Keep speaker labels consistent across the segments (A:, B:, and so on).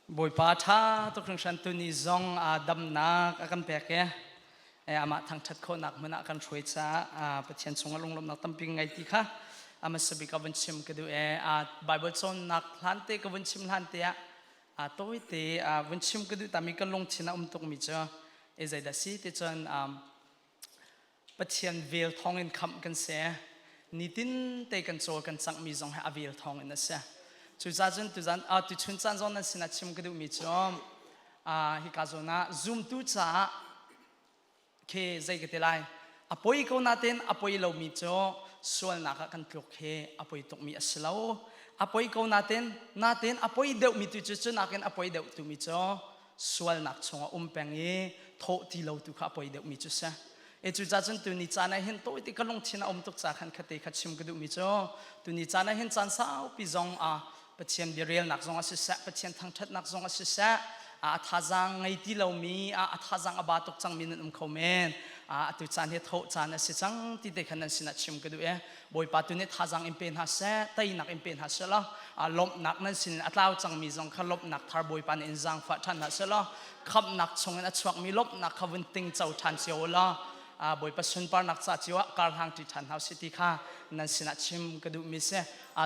A: Bawipa ṭha tuk hringhran tuni zong damnak a kan pek i amah thangṭhat khawhnak hmun ah kan hruai caah Pathian chungah lunglawmhnak tampi ngei ti kha a hmasa bik ah vun chim ka duh i Bible cawnnak hlan te ka vun chim hlan te ah tawite vun chim ka duh tami ka lungthin a um tukmi cu zeidah si ti cun Pathian vel thawngin khamh kan si. Nitin te kan cawl kan canghmi zong hi a vel thawngin a si. Cucaah cun tuzan tuchun caan zong nan sinah chim ka duhmi cu hika zawn ah zumtu caah khi zei ka ti lai a poi ko natin a poi lomi cu sualnak ah kan tluk hi a poi tukmi a si lo a poi ko natin natin a poi deuhmi tu cu cu nakin a poi deuh tumi cu sualnak chungah um peng i thawh ti lo tu kha a poi deuhmi cu si. E cucaah cun tuni caan ah hin tawi ti ka lungthin a um tuk ca khan khate kha chim ka duhmi cu tuni caan ah hin caan saupi zong a Pathian biarelnak zong a siseh Pathian thangṭhatnak zong a siseh a thazaang ngei ti lomi a thazaang a ba tuk cangmi nan um kho men atu caan hi thawh caan a si cang ti te khan nan sinah chim ka duh e Bawipa tu nih thazaang in pe hna seh teinak in pe hna seh law lawmhnak nan sin a tlau cangmi zong kha lawmhnak thar Bawipa nih in zaangfah ṭhan hna seh law khamhnak chungin a chuakmi lawmhnak kha vun tingco ṭhan cio u law Bawipa sunparnak ca cio ah karhlang ṭi ṭhan hna usih ti kha nan sinah chim ka duhmi si.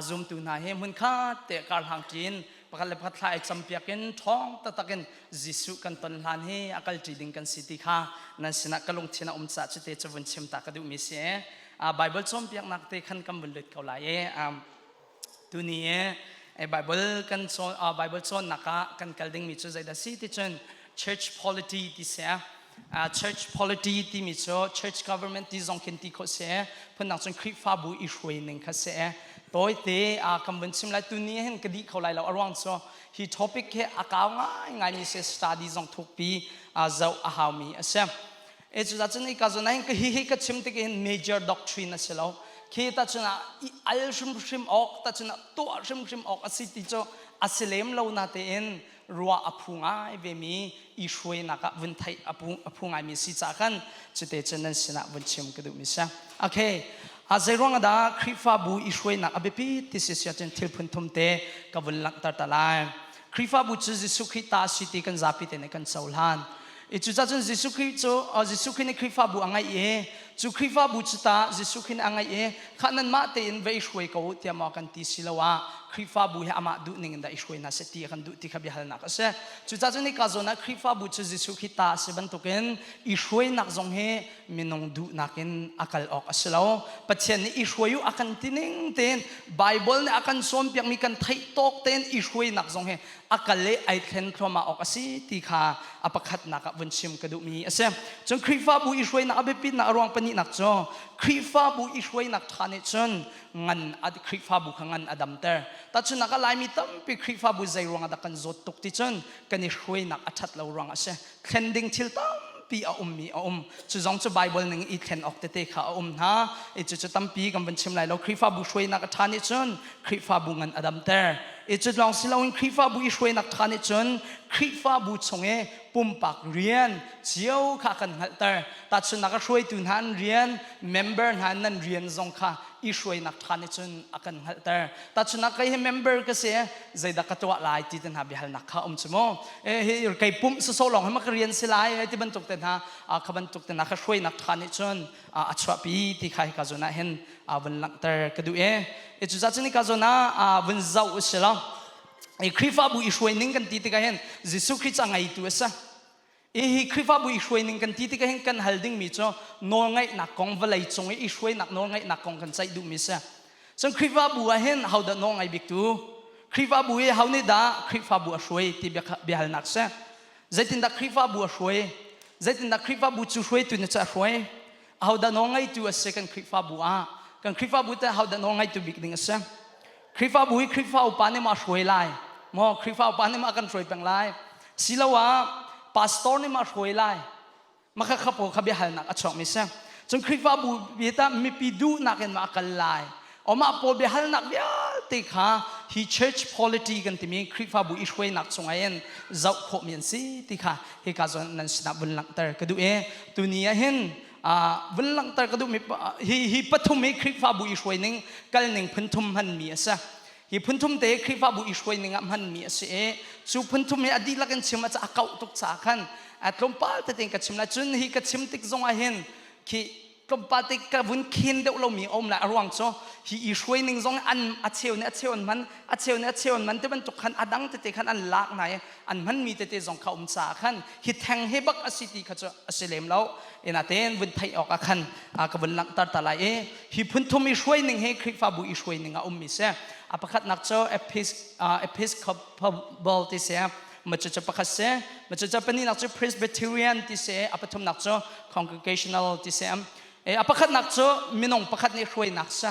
A: Zumtu hna hi hmunkhat te karhlang ṭin pakhat le pakhat thla i campiak in ṭhawng taktak in Jesuh kan ton hlan hi a kal ṭi ding kan si ti kha nan sinah ka lungthin a um caah cute cu vun chim ta ka duhmi si. Bible cawnpiaknak te khan kan vun lut ko lai i tuni i Bible kan cawn Bible cawnnak ah kan kal dingmi cu zeidah si ti cun church polity ti si church polity timi cu church government ti zong khin ti khawh si phundang cun Khrihfabu i hruai ning kha si tawite kan vun chim lai tuni hin ka dih kho lai lo a ruang cu hi topic hi a kau ngai ngai mi si study zong thukpi zoh a haumi a si. E cu cun i ka zon ah hin hi hi ka chim tik hin major doctrine a si lo. Khi ta cun ah i al hrimhrim awk ta cun ah tuah hrimhrim awk a si ti cu a si lem lo na tein ruah a phu ngai ve mi i hruainak ah vun theih a phu ngai mi si ca khan cute cun nan sinah vun chim ka duh mi si. Okay. A zeiruang dah Khrihfabu i hruainak a biapi ti si sia cun thil phun thum te ka vun langhter ta lai. Khrihfabu cu Jesuh Khrih ta a si ti kan zapi te nih kan cohlan. I cucaah cun Jesuh Khrih cu Jesuh Khrih nih Khrihfabu a ngeih i cu Khrihfabu cu ta Jesuh Khrih nih a ngeih i khah nanmah tein va i hruai ko u tiah maw kan ti siloah Khrihfabu hi amah duh ning in dah i hruai hna seh ti a kan duh ti kha biahalnak a si. Cucaah cun hika zawn ah Khrihfabu cu Jesuh Khrih ta a si bantukin i hruainak zong hi minung duhnak in a kal awk a si lo. Pathian nih i hruai u a kan ti ning tein Bible nih a kan cawnpiakmi kan theih tawk tein i hruainak zong hi a kal i ai thlen thluahmah awk a si ti kha a pakhatnak ah vun chim ka duhmi a si. Cun Khrihfabu i hruainak a biapitnak a ruang pahnihnak cu Khrihfabu i hruainak ṭha nih cun ngan a Khrihfabu kha ngan a damter. Tahchunhnak ah Laimi tampi Khrihfabu zei ruang ah dah kan zawt tuk ti cun kan i hruainak a ṭhat lo ruang a si. Thlen ding thil tampi a ummi a um. Cu zong cu Bible ning i thlen awk tete kha a um hna. I cucu tampi kan van chim lai lo. Khrihfabu hruainak a ṭha nih cun Khrihfabu ngan a damter. I cu lawng si loin Khrihfabu i hruainak ṭha nih cun Khrihfabu chung i pumpak rian cio kha kan hngalhter. Tahchunhnak a hruaitu hna an rian, member hna nan rian zong kha i hruainak ṭha nih cun a kan hngalhter. Tahchunhnak kei hi member ka si, zeidah ka tuah lai ti te hna biahalnak kha um cu mu. Hi kei pumh sawsawh lawng hi ma ka rian si lai ti bantuk te hna kha bantuk te hna kha hruainak ṭha nih cun a chuahpi ti kha hika zawn ah hin vun langhter ka duh e. E cucaah cun hika zawn ah vun zoh u si law Khrihfabu i hruai ning kan ti tikah hin Jesuh Khrih cu a ngeitu a si. Hi Khrihfabu i hruai ning kan ti tikah hin kan hal dingmi cu nawlngaihnak kong vawlei cung i i hruainak nawlngaihnak kong kan ceih duhmi si. Cun Khrihfabu ah hin hodah nawlngai biktu? Khrihfabu i ho nih dah Khrihfabu a hruai ti biahalnak si. Zeitindah Khrihfabu a hruai? Zeitindah Khrihfabu cu hruaitu nih cu a hruai? Ahodah nawlngeitu a si kan Khrihfabu ah? Kan Khrihfabu teh ahodah nawlngeitu bik ding a si? Khrihfabu hi Khrihfa upa nih maw a hruai lai? Maw Khrihfa upa nih maw a kan hruai peng lai? Siloah pastor nih maw a hruai lai? Maka kha pawl kha biahalnak a chuakmi si. Cun Khrihfabu bi tah mipi duhnak in maw a kal lai? Amah pawl biahalnak vialte kha hi church polity kan timi Khrihfabu i hruainak chungah hin zoh khawhmi an si ti kha hika zawn nan sinah vun langhter ka duh i tuni ah hin vun langhter ka duhmi hi hi pathum hi Khrihfabu i hruaining kalning phun thum hmanmi a si. Hi phunthum te Khrihfabu i hruai ning ah hmanmi a si i cu phunthum hi a dihlak in chim a a kauh tuk caah khan tlawmpal tete in ka chim lai. Cun hi ka chim tik zong ah hin khi tlawmpal te ka vun khen deuh lomi a um lai. A ruang cu hi i hruai ning zong an a cheu nih a cheu an hman, a cheu nih a cheu an hman ti bantuk khan a dang tete khan an lak hna i an hmanmi tete zong kha um caah khan hi theng hi bak a si ti kha cu a si lem lo. Inatein vun theih awk ah khan ka vun langhter ta lai i hi phunthum i hruai ning hi Khrihfabu i hruai ning a ummi si. A pakhatnak cu Episcopal ti si. Ma cu pakhat si. Ma cu pahnihnak cu Presbyterian ti si. A pathumnak cu Congregational ti si. A pakhatnak cu minung pakhat nih hruainak si.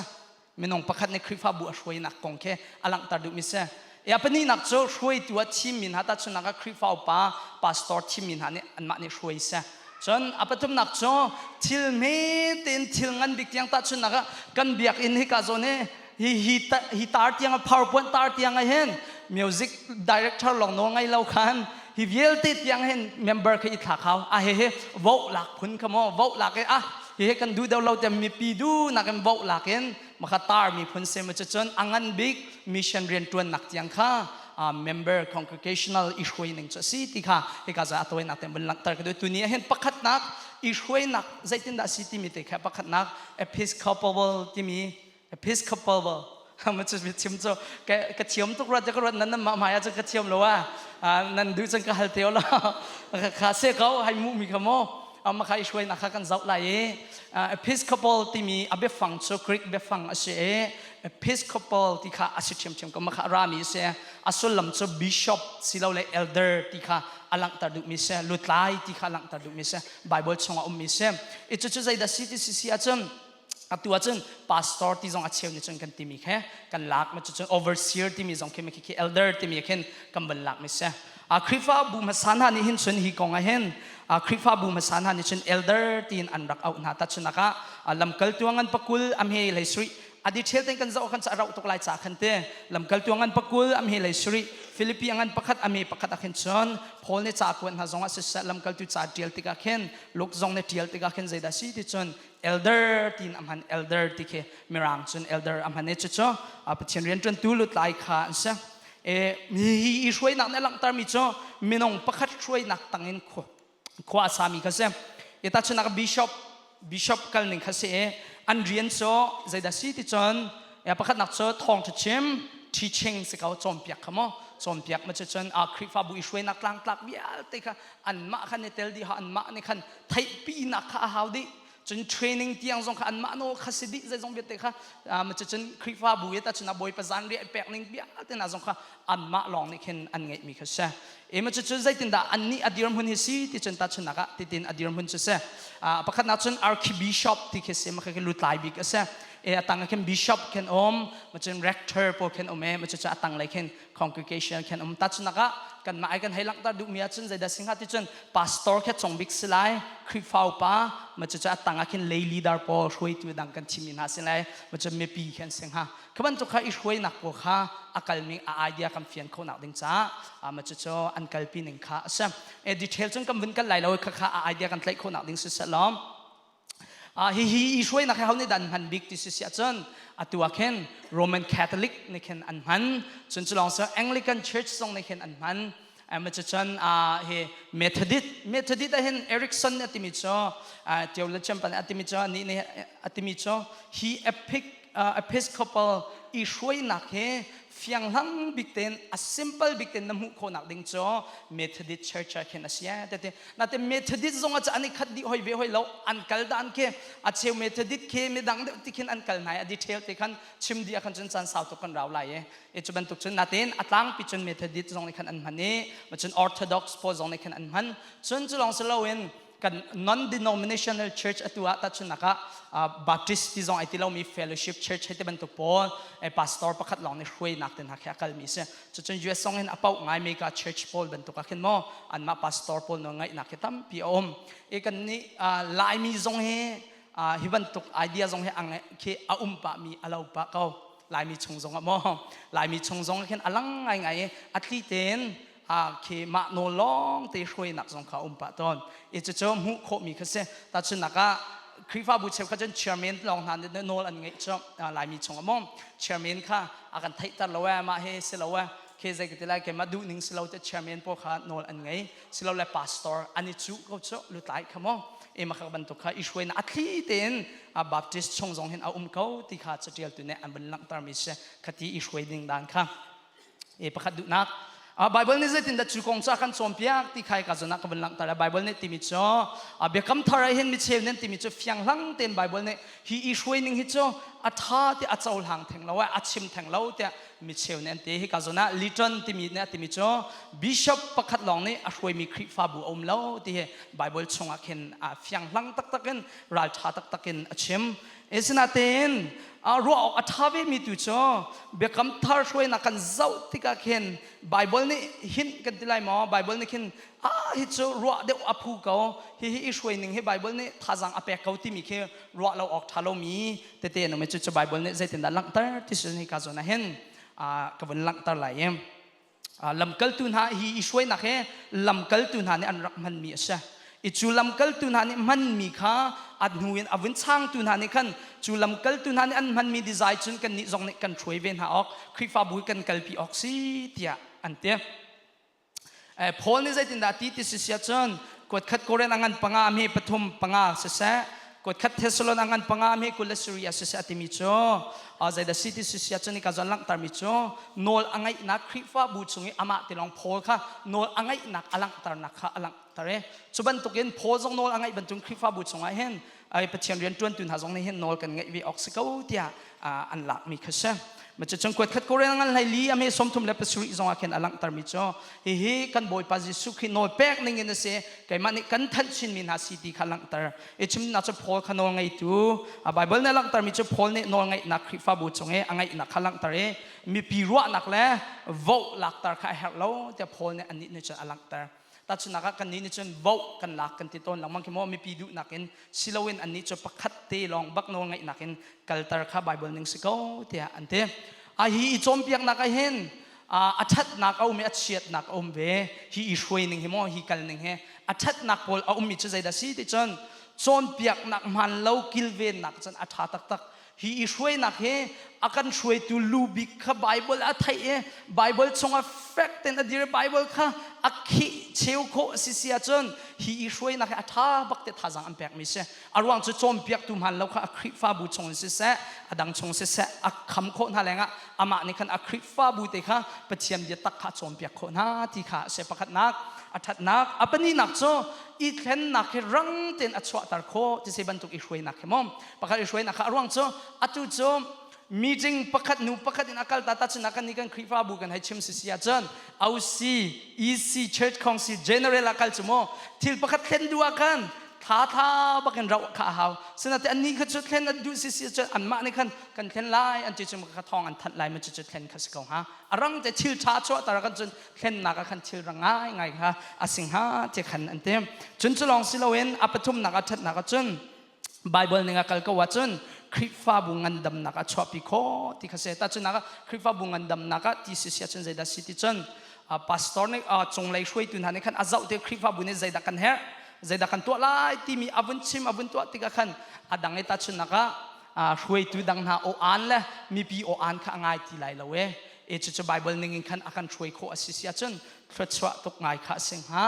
A: Minung pakhat nih Khrihfabu a hruainak kong khi a langhter duhmi si. A pahnihnak cu hruaitu ah thimmi hna tahchunhnak ah Khrihfa upa, pastor thimmi hna nih anmah nih hruai si. Cun a pathumnak cu thil hme tein thil ngan bik tiang tahchunhnak ah kan biakinn hika zawn hi hi hi hi tar tiang ah PowerPoint tar tiang ah hin music director lawng nawl ngei lo khan hi vialte tiang hin member kha i thlak hau. A he he vote lak phun kha maw vote lak i ah hi kan duh deuh lo tiah mipi duhnak in vote lak in maka tar miphun se ma cun a ngan bik mission riantuannak tiang kha member congregational i hruai ning cu a si ti kha hika za a tawinak te vun langhter ka duh. Tuni ah hin pakhatnak i hruainak zeitindah si timi te kha pakhatnak Episcopal timi Episcopal ma cu chim cu ka thiam tuk ruat ka ruat nan nan mah hmai ah cun ka thiam lo a nan duh cun ka hal te lo kha se ko hai mu mi kha mo ma kha i hruainak kha kan zoh lai i Episcopal timi a biafang cu Greek biafang a si i Episcopal ti kha a si ṭhiamṭhiam ko ma kha a rami a si. A sullam cu bishop silole elder ti kha a langhter duhmi si, lutlai ti kha a langhter duhmi si, Bible chungah ummi si. I cucu zeidah si ti si si ahcun atu ahcun pastor ti zong a cheu nih cun kan timi khe kan lak ma cucun overseer timi zong khi khi elder timi khin kan van lak mi si. Khrihfabu hmasa hna nih hin cun hi kong ah hin Khrihfabu hmasa hna nih cun elder tiin an rak auh hna. Tahchunak ah lamkaltu ngan pakul amhe lei sui a detail ten kan zoh khan a rauh tuk lai ca khan te lamkaltu ngan pakul amhe lei suri Philippi ngan pakhat ame pakhat ah khin cun Paul nih ca kuat hna zong ah siseh lamkaltu ca tial tikah khin Luke zong nih tial tikah khin zeidah si ti cun elder tiin a hman. Elder ti khi mirang cun elder a hman i cucu Pathian rianṭuantu lutlai kha an si. E hi i hruainak nih a langhtermi cu minung pakhat hruainak tangin khua a sami kha si. I tahchunhnak bishop bishop kal ning kha si i an rian cu zeidah si ti cun pakhatnak cu thawngṭha chim, teaching si ko, cawnpiak kha maw cawnpiak ma cun Khrihfabu i hruainak tlangtlak vialte kha anmah khan i tel dih anmah nih khan theihpinak kha a hau dih. Cun training tiang zong kha anmah nawl kha si dih, zeizong vialte kha cun Khrihfabu i tacun a Bawipa zan riah pek ning vialte hna zong kha anmah lawng nih khin an ngeihmi kha si. E ma cu zeitindah annih a dirhmun hi si ti cun tahchunhnak ah titin a dirhmun cu si. Pakhatnak cun archbishop ti khi si, ma khi lutlai bik a si. E a tang ah khin bishop khin um, ma cun rector pawl khin um e ma cu a tanglei khin congregation khin um. Tahchunhnak ah kanmah ai kan hei langhter duhmi ahcun zeidah si hnga ti cun pastor kha cung bik si lai, Khrihfa upa, ma cu a tang ah khin lay leader pawl hruaitu dang kan thimmi hna si lai, ma cu mipi khin si hnga. Kha bantuk kha i hruainak pawl kha a kalmi a idea kan fian khawhnak ding caah ma cu cu an kalpi ning kha a si. E detail cun kan vun kal lai lo, kha kha a idea kan tlaih khawhnak ding si seh law. Hi hi i hruainak hi ho nih dah an hman bik ti si si ahcun atu ah khin Roman Catholic nih khin an hman, cun cu lawng si Anglican Church zong nih khin an hman. Cun hi Methodist Methodist ah hin Erickson nih a timi cu theologian pa nih a timi cu nih nih a timi cu hi epic Episcopal i hruainak hi fianghlang bik tein a simple bik tein na hmuh khawhnak ding cu Methodist Church ah khin a si tete. Nate Methodist zong ah an i khat dih hoi ve hoi lo, an kal dan khi a cheu Methodist khi midang deuh ti khin an kal hna i a detail te khan chim dih ah khan cun caan sau tuk kan rau lai i e cu bantuk cun natein a tlangpi cun Methodist zong nih khan an hman i cun Orthodox pawl zong nih khan an hman. Cun cu lawng si loin kan non-denominational church atu ah tahchunhnak ah Baptist ti zong ai ti lomi fellowship church hei ti bantuk pawl pastor pakhat lawng nih hruainak te hna khi a kalmi si. Cucun US zong hin a pauh ngai mega church pawl bantuk ah khin maw anmah pastor pawl nawl ngaihnak hi tampi a um. E kan nih Laimi zong hi hi bantuk idea zong hi khi a um pah mi a lo pah ko. Laimi chung zong ah maw Laimi chung zong ah khin a lang ngai ngai i a tli tein khi mah nawl lawng te hruainak zong kha um pah tawn. I cucu hmuh khawhmi kha si. Tahchunhnak ah. Khrihfabu cheukhat cun chairman lawng hna nih nawl an ngeih cu Laimi chung ah maw chairman kha a kan theihter lo ee mah hi si lo ee khi zei ka ti lai keimah duh ning si lo te chairman pawl kha nawl an ngei silole pastor an i cuh ko cu lutlai kha maw ema kha bantuk kha i hruainak a thli tein Baptist chung zong hin a um ko ti kha catialtu nih an vun langhtermi si khati i hruai ding dan kha e pakhat duhnak Bible nih zeitindah cu kong cu a kan cawnpiak ti kha ka zawn ah ka vun langhter. Bible nih timi cu biakam thar ah hin mi cheu nih timi cu fianghlang tein Bible nih hi i hruai ning hi cu a ṭha ti a cohlang theng lo a chim theng lo tiah mi cheu nih an ti. Hi ka zawn ah Liton timi nih a timi cu bishop pakhat lawng nih a hruaimi Khrihfabu a um lo ti hi Bible chungah khin fianghlang taktak in ralṭha taktak in a chim. Asinain ruah awk a ṭha vemi tu cu biakam thar hruainak kan zoh tikah khin Bible nih hint kan ti lai maw? Bible nih khin ah hi cu ruah deuh a phu ko. Hihi i hruai ning hi Bible nih thazaang a pek ko timi khi ruah lo awk ṭha lomi tete an um i cucu Bible nih zeitindah langhter ti cu hika zawn ah hin ka vun langhter lai i lamkaltu hna hi i hruainak hi lamkaltu hna nih an rak hmanmi a si i cu lamkaltu hna nih hmanmi kha a hnu in a vun changtu hna nih khan cu lamkaltu hna nih an hmanmi dizai cun kannih zong nih kan hruai ve hna awk Khrihfabu kan kalpi awk si tiah an ti. Paul nih zeitindah ti ti si sia cun kuat khat Korin a ngan panga mi pathum panga siseh kuat khat Thessalon a ngan panga mi 23 a siseh a timi cu zeidah si ti si sia cun ka zon langhtermi cu nawl a ngeihnak Khrihfabu chung i amah ti lawng Paul kha nawl a ngeihnak a langhternak kha a langhter i cu bantukin Paul zong nawl a ngeih bantukin Khrihfabu chungah hin Pathian rian ṭuantu hna zong nih hin nawl kan ngeih ve awk si ko tiah an lakmi kha si. Cucun kuat khat Korin ngan hlei li a me 37 zong ah khin a langhtermi cu hihi kan Bawipa Jesuh Khrih nawl pek ning in a si keimah nih kan thanh chinmi hna si ti kha langhter. I chimnak cu Paul kha nawl ngeitu Bible nih a langhtermi cu Paul nih nawl ngeihnak Khrihfabu cung i a ngeihnak kha langhter i mipi ruahnak le vote lakter kha a herh lo tiah Paul nih annih nih cun a langhter. Tahchunhnak ah kannih nih cun vote kan lak kan ti tawn lengmang khi maw mipi duhnak in siloin annih cu pakhat te lawng bak nawl ngeihnak in kalter kha Bible ning si ko tiah an ti. A hi i cawnpiaknak ah hin a ṭhatnak a um i a chiatnak a um ve. Hi i hruai ning hi maw hi kal ning hi a ṭhatnak pawl a ummi cu zeidah si ti cun cawnpiaknak hmaan lo kilvennak cun a ṭha taktak. Hi i hruainak hi a kan hruaitu lu bik kha Bible a theih i Bible chungah fek tein a dir Bible kha a khih cheu khawh a si si ahcun hi i hruainak hi a ṭha bak te thazaang an pekmi si. A ruang cu cawnpiaktu hmaan lo kha a Khrihfabu chung in siseh, a dang chung siseh a kham khawh hna lengah amah nih khan a Khrihfabu te kha Pathian biatak kha a cawnpiak khawh hna ti kha a si. Pakhatnak a ṭhatnak, a pahnihnak cu i thlennak hi rang tein a chuahter khawh ti si bantuk i hruainak hi maw pakhat i hruainak kha a ruang cu atu cu meeting pakhat hnu pakhat in a kal ta ta cun kan ni kan Khrihfabu kan hei chim si si ahcun OC EC Church Council General ah kal cu mu thil pakhat thlen duh ah khan tha tha bakin rauh kha a hau sinate annih kha cu thlen an duh si si cun anmah nih khan kan thlen lai an ti cu kha thawng an thanh lai ma cu cu thlen kha si ko hnga a rang te thil tha chuah tar kan cun thlennak ah khan thil rang ngai ngai kha a sing hnga ti khan an ti cun cu lawng si loin a pathumnak a thatnak ah cun Bible ning a kal ko ahcun Khrihfabu ngandamnak a chuahpi khawh ti kha si. Tahchunhnak ah Khrihfabu ngandamnak ah ti si si ahcun zeidah si ti cun pastor nih cunglei hruaitu hna nih khan a zoh ti Khrihfabu nih zeidah kan herh zeidah kan tuah lai timi a vun chim a vun tuah tikah khan a dang i tahchunhnak ah hruaitu dang hna aw-aan le mipi aw-aan kha a ngai ti lai lo e e cucu Bible ning in khan a kan hruai khawh a si si ahcun thluachuah tuk ngai kha a si hnga.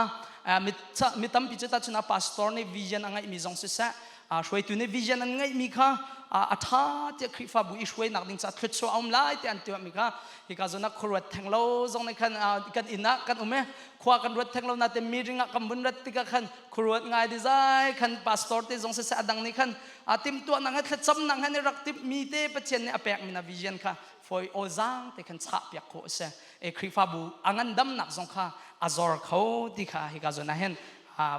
A: Mi tampi cu tahchun ah pastor nih vision a ngeihmi zong siseh hruaitu nih vision an ngeihmi kha a ṭha tiah Khrihfabu i hruainak ding caah thluachuah a um lai tiah an tuahmi kha hika zawn ah khuaruat theng lo zong nih khan kan inn ah kan um i khua kan ruat theng lo nain meeting ah kan vun rat tikah khan khuaruat ngai dizai khan pastor te zong siseh a dang nih khan timhtuahnak he thlacamnak he rak timhmi te Pathian nih a pekmi na vision kha foi aw zaang te khan chah piak khawh a si. E Khrihfabu a ngandamnak zong kha a zor kho ti kha hika zawn ah hin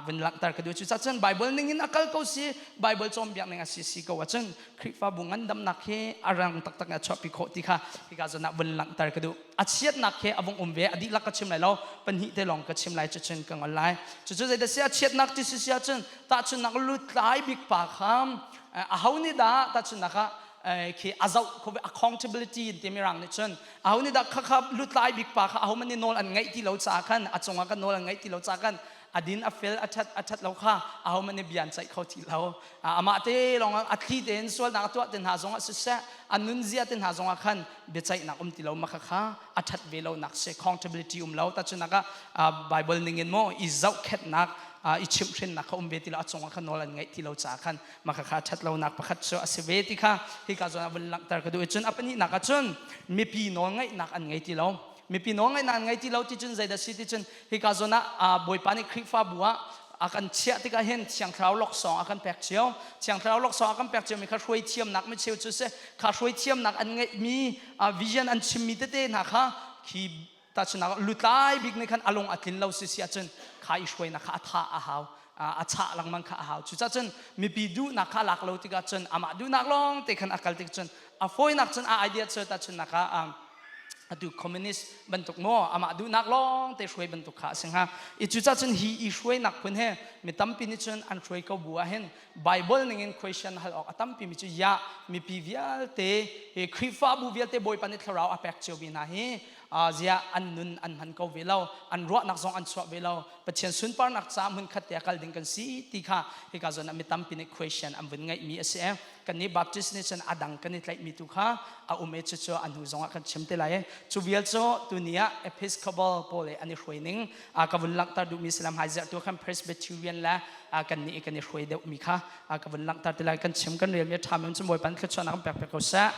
A: vun langhter ka duh. Cucaah cun Bible ning in a kal ko si, Bible cawnpiak ning a si si ko ahcun Khrihfabu ngandamnak hi a rang taktak in a chuahpi khawh ti kha hika zawn ah vun langhter ka duh. A chiatnak hi a vung um ve, a dihlak ka chim lai lo, pahnih te lawng ka chim lai cucun ka ngol lai. Cucu zeidah si a chiatnak ti si si ahcun tahchunhnak lutlai bik pa kha aho nih dah tahchunhnak ah khi a zoh kho accountability in timi rang nih cun aho nih dah khakha lutlai bik pa kha aho man nih nawl an ngeih ti lo caah khan a cungah kan nawl an ngeih ti lo caah khan. A din a fel a ṭhat a ṭhat lo kha ahohmanh nih bia an ceih kho ti lo. Amah te lawng a thli tein sualnak a tuah te hna zongah siseh, a nunzia te hna zongah khan biaceihnak um ti lo ma kha a ṭhat ve lonak si, accountability um lo. Tahchunhnak ah Bible ningin maw i zohkhenhnak, i chimhhrinnak kha um ve ti lo, a cungah khan nawl an ngeih ti lo caah khan mah kha ṭhat lonak pakhat cu a si ve ti kha hika zawn ah vun langhter ka duh i cun a pahnihnak ah cun mipi nawlngaihnak an ngei ti lo. Mipi nawlngaihnak an ngei ti lo ti cun zeidah si ti cun hika zawn ah Bawipa nih Khrihfabu ah a kan chiah tikah hin Thiang Thlarau laksawng a kan pek cio. Thiang Thlarau laksawng a kan pek ciomi kha hruai thiamnak mi cheu cu si. Kha hruai thiamnak an ngeihmi vision an chimmi tete hna kha khi tahchunhnak lutlai bik nih khan a lung a tlin lo si si ahcun kha i hruainak kha a thah a hau, a chah lengmang kha a hau. Cucaah cun mipi duhnak kha lak lo tikah cun amah duhnak lawng te khan a kal tik cun a fawinak cun a idea cu tahchunhnak ah atu communist bantuk maw amah duhnak lawng te hruai bantuk kha a si hnga i. Cucaah cun hi i hruainak phun he mi tampi nih cun an hruai ko bu ah hin Bible ningin question hal awk a tampi mi cu ya mipi vialte hi Khrihfabu vialte Bawipa nih thlarau a pek cio mi hna hi ziah an nun an hman ko ve lo, an ruahnak zong an chuah ve lo, Pathian sunparnak ca hmun khat te a kal ding kan si ti kha hika zawn ah mi tampi nih question an vun ngeih mi a si. Kannih Baptist nih cun a dang kan i tlaihmi tu kha a um i cucu a hnu zongah kan chim te lai. Cu vial cu tuni ah Episcopal pawl i an i hruai ning ka vun langhter duhmi si lam. Hai ziah tu khan Presbyterian le kannih i kan i hruai deuhmi kha ka vun langhter te lai. Kan chim kan relmi a ṭhami cun Bawipa nih thluachuahnak kan pek piak ko seh.